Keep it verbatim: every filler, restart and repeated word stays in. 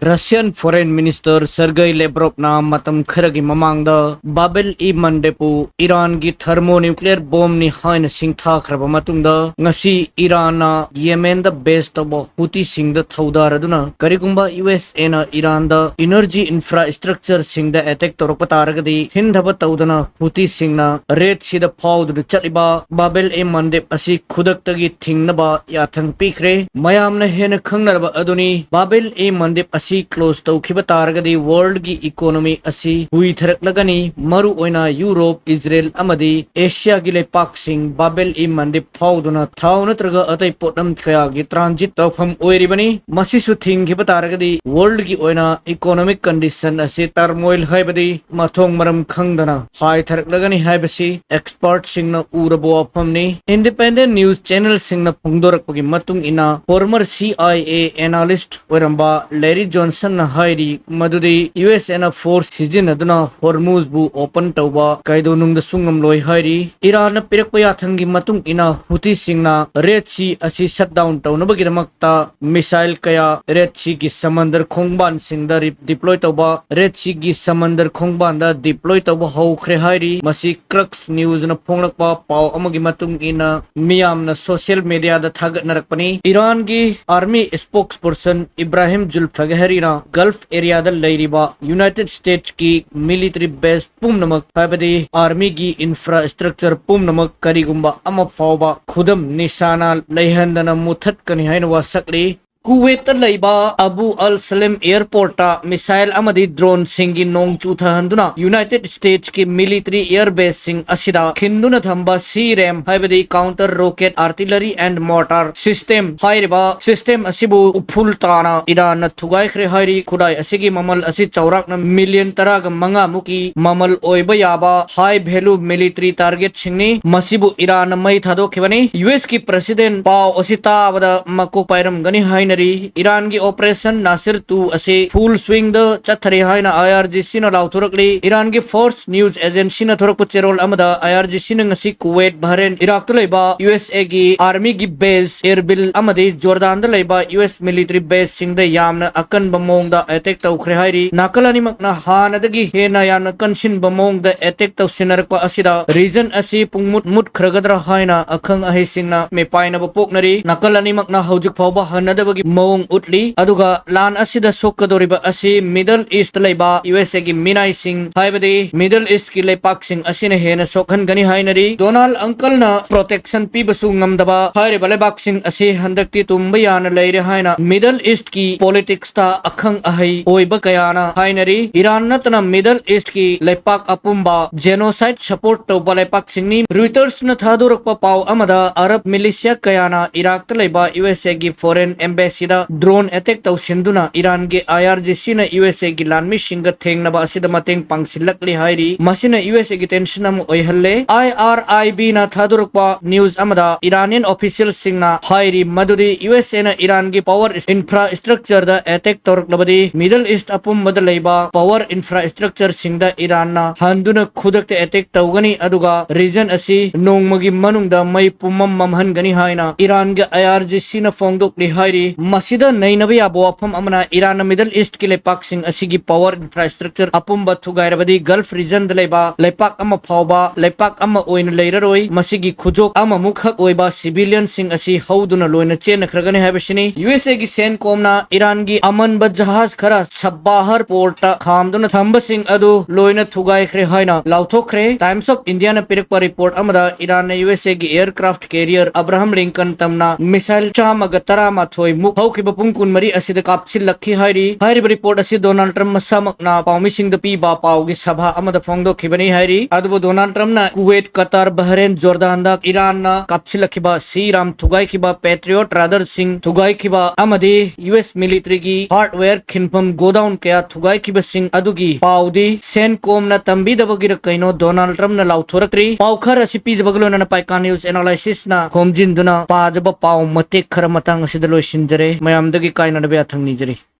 Russian Foreign Minister Sergei Lavrovꯅ ꯃꯇꯝ ꯈꯔꯒꯤ ꯃꯃꯥꯡꯗ ꯕꯥꯕꯦꯜ ꯏ ꯃꯟꯗꯦꯞꯄꯨ ꯏꯔꯥꯟꯒꯤ thermonuclear bombꯅꯤ ꯍꯥꯏꯅ ꯁꯤꯡꯊꯥꯈ꯭ꯔꯕ ꯃꯇꯨꯡꯗ, ꯉꯁꯤ ꯏꯔꯥꯟꯅ ꯌꯦꯃꯦꯟꯗ base ꯇꯧꯕ ꯍꯨꯇꯤꯁꯤꯡꯗ ꯊꯧꯗꯥꯔꯗꯨꯅ, ꯀꯔꯤꯒꯨꯝꯕ ꯌꯨ ꯑꯦꯁ ꯑꯦꯅ ꯏꯔꯥꯟꯗ energy infrastructureꯁꯤꯡꯗ attack ꯇꯧꯔꯛꯄ ꯇꯥꯔꯒꯗꯤ, ꯊꯤꯟꯊꯕ ꯇꯧꯗꯅ ꯍꯨꯇꯤꯁꯤꯡꯅ Red Seaꯗ ꯐꯥꯎꯗꯨꯅ ꯆꯠꯂꯤꯕ ꯕꯥꯕꯦꯜ ꯏ ꯃꯟꯗꯦꯞ ꯑꯁꯤ ꯈꯨꯗꯛꯇꯒꯤ ꯊꯤꯡꯅꯕ ꯌꯥꯊꯪ ꯄꯤꯈ꯭ꯔꯦ꯫ ꯃꯌꯥꯝꯅ ꯍꯦꯟꯅ ꯈꯪꯅꯔꯕ ꯑꯗꯨꯅꯤ, ꯕꯥꯕꯦꯜ ꯏ ꯃꯟꯗꯦꯞ ꯑꯁꯤ close ꯇꯧꯈꯤꯕ ꯇꯥꯔꯒꯗꯤ worldꯒꯤ economy ꯑꯁꯤ ꯍꯨꯏꯊꯔꯛꯂꯒꯅꯤ꯫ ꯃꯔꯨ ꯑꯣꯏꯅ ꯌꯨꯔꯣꯞ, ꯏꯖꯔꯦꯜ ꯑꯃꯗꯤ ꯑꯦꯁꯤꯌꯥꯒꯤ ꯂꯩꯄꯥꯛꯁꯤꯡ ꯕꯥꯕꯦꯜ ꯏ ꯃꯟꯗꯦꯞ ꯐꯥꯎꯗꯨꯅ ꯊꯥꯎ ꯅꯠꯇ꯭ꯔꯒ ꯑꯇꯩ ꯄꯣꯠꯂꯝ ꯀꯌꯥꯒꯤ transit ꯇꯧꯐꯝ ꯑꯣꯏꯔꯤꯕꯅꯤ꯫ ꯃꯁꯤꯁꯨ ꯊꯤꯡꯈꯤꯕ ꯇꯥꯔꯒꯗꯤ worldꯒꯤ ꯑꯣꯏꯅ economic condition ꯑꯁꯤ turmoil ꯍꯥꯏꯕꯗꯤ ꯃꯊꯣꯡ ꯃꯔꯝ ꯈꯪꯗꯅ ꯍꯥꯏꯊꯔꯛꯂꯒꯅꯤ ꯍꯥꯏꯕꯁꯤ expertꯁꯤꯡꯅ ꯎꯔꯕ ꯋꯥꯐꯝꯅꯤ꯫ Independent news channelꯁꯤꯡꯅ ꯐꯣꯡꯗꯣꯔꯛꯄꯒꯤ ꯃꯇꯨꯡ ꯏꯟꯅ, former C I A analyst ꯑꯣꯏꯔꯝꯕ Larry Johnsonꯅ ꯍꯥꯏꯔꯤ ꯃꯗꯨꯗꯤ ꯌꯨ ꯑꯦꯁ ꯑꯦꯅ force ꯁꯤꯖꯤꯟꯅꯗꯨꯅ ꯍꯣꯔꯃꯨꯖꯕꯨ open ꯇꯧꯕ ꯀꯩꯗꯧꯅꯨꯡꯗꯁꯨ ꯉꯝꯂꯣꯏ ꯍꯥꯏꯔꯤ꯫ ꯏꯔꯥꯟꯅ ꯄꯤꯔꯛꯄ ꯌꯥꯊꯪꯒꯤ ꯃꯇꯨꯡ ꯏꯟꯅ ꯍꯨꯇꯤꯁꯤꯡꯅ Red Sea ꯑꯁꯤ shutdown ꯇꯧꯅꯕꯒꯤꯗꯃꯛꯇ missile ꯀꯌꯥ Red Seaꯒꯤ ꯁꯃꯟꯗꯔ ꯈꯣꯡꯕꯥꯟꯁꯤꯡꯗ ꯔꯤ-, deploy ꯇꯧꯕ, Red Seaꯒꯤ ꯁꯃꯟꯗꯔ ꯈꯣꯡꯕꯥꯟꯗ deploy ꯇꯧꯕ ꯍꯧꯈ꯭ꯔꯦ ꯍꯥꯏꯔꯤ꯫ ꯃꯁꯤ Crux Newsꯅ ꯐꯣꯡꯂꯛꯄ ꯄꯥꯎ ꯑꯃꯒꯤ ꯃꯇꯨꯡ ꯏꯟꯅ ꯃꯤꯌꯥꯝꯅ social mediaꯗ ꯊꯥꯒꯠꯅꯔꯛꯄꯅꯤ꯫ ꯏꯔꯥꯟꯒꯤ army spokesperson Ibrahim ꯖꯨꯜꯐꯒꯍꯔꯤꯅ Gulf areaꯗ ꯂꯩꯔꯤꯕ United Statesꯀꯤ military base ꯄꯨꯝꯅꯃꯛ, ꯍꯥꯏꯕꯗꯤ armyꯒꯤ infrastructure ꯄꯨꯝꯅꯃꯛ, ꯀꯔꯤꯒꯨꯝꯕ ꯑꯃ ꯐꯥꯎꯕ ꯈꯨꯗꯝ ꯅꯤꯁꯥꯅ ꯂꯩꯍꯟꯗꯅ ꯃꯨꯊꯠꯀꯅꯤ ꯍꯥꯏꯅ ꯋꯥꯁꯛꯂꯤ꯫ ꯀꯨꯋꯦꯠꯇ ꯂꯩꯕ ꯑꯕꯨ ꯑꯜ ꯁꯂꯦꯝ airportꯇ missile ꯑꯃꯗꯤ droneꯁꯤꯡꯒꯤ ꯅꯣꯡ ꯆꯨꯊꯍꯟꯗꯨꯅ United Statesꯀꯤ military air baseꯁꯤꯡ ꯑꯁꯤꯗ ꯈꯤꯟꯗꯨꯅ ꯊꯝꯕ C RAM, ꯍꯥꯏꯕꯗꯤ counter rocket artillery and mortar system ꯍꯥꯏꯔꯤꯕ system ꯑꯁꯤꯕꯨ ꯎꯐꯨꯜ ꯇꯥꯅ ꯏꯔꯥꯟꯅ ꯊꯨꯒꯥꯏꯈ꯭ꯔꯦ ꯍꯥꯏꯔꯤ꯫ ꯈꯨꯠꯂꯥꯏ ꯑꯁꯤꯒꯤ ꯃꯃꯜ ꯑꯁꯤ ꯆꯥꯎꯔꯥꯛꯅ million ꯇꯔꯥꯒ ꯃꯉꯥ ꯃꯨꯛꯀꯤ ꯃꯃꯜ ꯑꯣꯏꯕ ꯌꯥꯕ high value military targetꯁꯤꯡꯅꯤ꯫ ꯃꯁꯤꯕꯨ ꯏꯔꯥꯟꯅ ꯃꯩ ꯊꯥꯗꯣꯛꯈꯤꯕꯅꯤ꯫ ꯌꯨ ꯑꯦꯁꯀꯤ president ꯄꯥꯎ ꯑꯁꯤ ꯇꯥꯕꯗ ꯃꯀꯣꯛ ꯄꯥꯏꯔꯝꯒꯅꯤ ꯍꯥꯏꯅ ꯏꯔꯥꯟꯒꯤ Operation Nasir two ꯑꯁꯤ full swingꯗ ꯆꯠꯊꯔꯤ ꯍꯥꯏꯅ I R G Cꯅ ꯂꯥꯎꯊꯣꯔꯛꯂꯤ꯫ ꯏꯔꯥꯟꯒꯤ Fars News Agencyꯅ ꯊꯣꯔꯛꯄ ꯆꯦꯔꯣꯜ ꯑꯃꯗ I R G Cꯅ ꯉꯁꯤ ꯀꯨꯋꯦꯠ, ꯕꯍꯔꯦꯟ, ꯏꯔꯥꯛꯇ ꯂꯩꯕ U S Aꯒꯤ Armyꯒꯤ base, Erbil ꯑꯃꯗꯤ ꯖꯣꯔꯗꯥꯟꯗ ꯂꯩꯕ U S military baseꯁꯤꯡꯗ ꯌꯥꯝꯅ ꯑꯀꯟꯕ ꯃꯑꯣꯡꯗ attack ꯇꯧꯈ꯭ꯔꯦ ꯍꯥꯏꯔꯤ꯫ ꯅꯥꯀꯜ ꯑꯅꯤꯃꯛꯅ ꯍꯥꯟꯅꯗꯒꯤ ꯍꯦꯟꯅ ꯌꯥꯝꯅ ꯀꯟꯁꯤꯟꯕ ꯃꯑꯣꯡꯗ attack ꯇꯧꯁꯤꯟꯅꯔꯛꯄ ꯑꯁꯤꯗ region ꯑꯁꯤ ꯄꯨꯡꯃꯨꯠ ꯃꯨꯠꯈ꯭ꯔꯒꯗ꯭ꯔꯥ ꯍꯥꯏꯅ ꯑꯈꯪ ꯑꯍꯩꯁꯤꯡꯅ ꯃꯤꯄꯥꯏꯅꯕ ꯄꯣꯛꯅꯔꯤ꯫ ꯅꯥꯀꯜ ꯑꯅꯤꯃꯛꯅ ꯍꯧꯖꯤꯛ ꯐꯥꯎꯕ ꯍꯟꯅꯗꯕꯒꯤ ꯃꯑꯣꯡ ꯎꯠꯂꯤ꯫ ꯑꯗꯨꯒ ꯂꯥꯟ ꯑꯁꯤꯗ ꯁꯣꯛꯀꯗꯧꯔꯤꯕ ꯑꯁꯤ Middle East ꯂꯩꯕ U S Aꯒꯤ ꯃꯤꯅꯥꯏꯁꯤꯡ, ꯍꯥꯏꯕꯗꯤ Middle Eastꯀꯤ ꯂꯩꯄꯥꯛꯁꯤꯡ ꯑꯁꯤꯅ ꯍꯦꯟꯅ ꯁꯣꯛꯍꯟꯒꯅꯤ ꯍꯥꯏꯅꯔꯤ꯫ ꯗꯣꯅꯥꯜꯗ uncle ꯅ protection ꯄꯤꯕꯁꯨ ꯉꯝꯗꯕ ꯍꯥꯏꯔꯤꯕ ꯂꯩꯕꯥꯛꯁꯤꯡ ꯑꯁꯤ ꯍꯟꯗꯛꯇꯤ ꯇꯨꯝꯕ ꯌꯥꯅ ꯂꯩꯔꯦ ꯍꯥꯏꯅ Middle Eastꯀꯤ politicsꯇ ꯑꯈꯪ ꯑꯍꯩ ꯑꯣꯏꯕ ꯀꯌꯥꯅ ꯍꯥꯏꯅꯔꯤ꯫ ꯏꯔꯥꯟ ꯅꯠꯇꯅ Middle Eastꯀꯤ ꯂꯩꯄꯥꯛ ꯑꯄꯨꯝꯕ genocide support ꯇꯧꯕ ꯂꯩꯄꯥꯛꯁꯤꯡꯅꯤ꯫ Reutersꯅ ꯊꯥꯗꯣꯔꯛꯄ ꯄꯥꯎ ꯑꯃꯗ Arab militia ꯀꯌꯥꯅ ꯏꯔꯥꯛꯇ ꯂꯩꯕ U S Aꯒꯤ foreign embassyꯗ drone attack ꯇꯧꯁꯤꯟꯗꯨꯅ ꯏꯔꯥꯟꯒꯤ I R G Cꯅ U S Aꯒꯤ ꯂꯥꯟꯃꯤꯁꯤꯡꯒ ꯊꯦꯡꯅꯕ ꯑꯁꯤꯗ ꯃꯇꯦꯡ ꯄꯥꯡꯁꯤꯜꯂꯛꯂꯤ ꯍꯥꯏꯔꯤ꯫ ꯃꯁꯤꯅ U S Aꯒꯤ tension ꯑꯃ ꯑꯣꯏꯍꯜꯂꯦ꯫ I R I Bꯅ ꯊꯥꯗꯣꯔꯛꯄ news ꯑꯃꯗ Iranian officialꯁꯤꯡꯅ ꯍꯥꯏꯔꯤ ꯃꯗꯨꯗꯤ U S Aꯅ ꯏꯔꯥꯟꯒꯤ power infrastructureꯗ attack ꯇꯧꯔꯛꯂꯕꯗꯤ Middle East ꯑꯄꯨꯝꯕꯗ ꯂꯩꯕ power infrastructureꯁꯤꯡꯗ ꯏꯔꯥꯟꯅ ꯍꯟꯗꯨꯅ ꯈꯨꯗꯛꯇ attack ꯇꯧꯒꯅꯤ, ꯑꯗꯨꯒ region ꯑꯁꯤ ꯅꯣꯡꯃꯒꯤ ꯃꯅꯨꯡꯗ ꯃꯩ ꯄꯨꯝꯃꯝ ꯃꯝꯍꯟꯒꯅꯤ ꯍꯥꯏꯅ ꯏꯔꯥꯟꯒꯤ I R G Cꯅ ꯐꯣꯡꯗꯣꯛꯂꯤ ꯍꯥꯏꯔꯤ꯫ ꯃꯁꯤꯗ ꯅꯩꯅꯕ ꯌꯥꯕ ꯋꯥꯐꯝ ꯑꯃꯅ ꯏꯔꯥꯟꯅ Middle Eastꯀꯤ ꯂꯩꯄꯥꯛꯁꯤꯡ ꯑꯁꯤꯒꯤ power infrastructure ꯑꯄꯨꯝꯕ ꯊꯨꯒꯥꯏꯔꯕꯗꯤ Gulf regionꯗ ꯂꯩꯕ ꯂꯩꯄꯥꯛ ꯑꯃ ꯐꯥꯎꯕ ꯂꯩꯄꯥꯛ ꯑꯃ ꯑꯣꯏꯅ ꯂꯩꯔꯔꯣꯏ꯫ ꯃꯁꯤꯒꯤ ꯈꯨꯖꯣꯛ ꯑꯃꯃꯨꯛ ꯈꯛ ꯑꯣꯏꯕ civilianꯁꯤꯡ ꯑꯁꯤ ꯍꯧꯗꯨꯅ ꯂꯣꯏꯅ ꯆꯦꯟꯅꯈ꯭ꯔꯒꯅꯤ ꯍꯥꯏꯕꯁꯤꯅꯤ꯫ U S Aꯒꯤ CENTCOMꯅ ꯏꯔꯥꯟꯒꯤ ꯑꯃꯟꯕ ꯖꯍꯥꯖ ꯈꯔ ꯆꯕꯥꯍꯔ portꯇ ꯈꯥꯝꯗꯨꯅ ꯊꯝꯕꯁꯤꯡ ꯑꯗꯨ ꯂꯣꯏꯅ ꯊꯨꯒꯥꯏꯈ꯭ꯔꯦ ꯍꯥꯏꯅ ꯂꯥꯎꯊꯣꯛꯈ꯭ꯔꯦ꯫ Times of Indiaꯅ ꯄꯤꯔꯛꯄ report ꯑꯃꯗ ꯏꯔꯥꯟꯅ U S Aꯒꯤ aircraft carrier Abraham Lincoln ꯇꯝꯅ missile ꯆꯥꯝꯃꯒ ꯇꯔꯥꯃꯥꯊꯣꯏ ꯃꯨꯛ ꯍꯧꯈꯤꯕ ꯄꯨꯡ ꯀꯨꯟꯃꯔꯤ ꯑꯁꯤꯗ ꯀꯥꯞꯁꯤꯜꯂꯛꯈꯤ ꯍꯥꯏꯔꯤ꯫ ꯍꯥꯏꯔꯤꯕ report ꯑꯁꯤ ꯗꯣꯅꯥꯜꯗ ꯇ꯭ꯔꯝꯞ ꯃꯁꯥꯃꯛꯅ ꯄꯥꯎꯃꯤꯁꯤꯡꯗ ꯄꯤꯕ ꯄꯥꯎꯒꯤ ꯁꯚꯥ ꯑꯃꯗ ꯐꯣꯡꯗꯣꯛꯈꯤꯕꯅꯤ ꯍꯥꯏꯔꯤ꯫ ꯑꯗꯨꯕꯨ ꯗꯣꯅꯥꯜꯗ ꯇ꯭ꯔꯝꯞꯅ ꯀꯨꯋꯦꯠ, ꯀꯇꯥꯔ, ꯕꯍꯔꯦꯟ, ꯖꯣꯔꯗꯥꯟꯗ ꯏꯔꯥꯟꯅ ꯀꯥꯞꯁꯤꯜꯂꯛꯈꯤꯕ ꯁꯤ ꯔꯥꯝ ꯊꯨꯒꯥꯏꯈꯤꯕ Patriot radarꯁꯤꯡ ꯊꯨꯒꯥꯏꯈꯤꯕ ꯑꯃꯗꯤ U S militaryꯒꯤ hardware ꯈꯤꯟꯐꯝ godown ꯀꯌꯥ ꯊꯨꯒꯥꯏꯈꯤꯕꯁꯤꯡ ꯑꯗꯨꯒꯤ ꯄꯥꯎꯗꯤ CENTCOMꯅ ꯇꯝꯕꯤꯗꯕꯒꯤꯔ ꯀꯩꯅꯣ ꯗꯣꯅꯥꯜꯗ ꯇ꯭ꯔꯝꯞꯅ ꯂꯥꯎꯊꯣꯔꯛꯇ꯭ꯔꯤ꯫ ꯄꯥꯎ ꯈꯔ ꯑꯁꯤ ꯄꯤꯖꯕꯒ ꯂꯣꯏꯅꯅ ꯄꯥꯏꯀꯥ News Analysisꯅ ꯈꯣꯝꯖꯤꯟꯗꯨꯅ ꯄꯥꯖꯕ ꯄꯥꯎ ꯃꯇꯦꯛ ꯈꯔ ꯃꯇꯥꯡ ꯑꯁꯤꯗ ꯂꯣꯏꯁꯤꯟꯖꯔꯦ꯫ ꯃꯌꯥꯝꯗꯒꯤ ꯀꯥꯏꯅꯅꯕ ꯌꯥꯊꯪ ꯅꯤꯖꯔꯤ꯫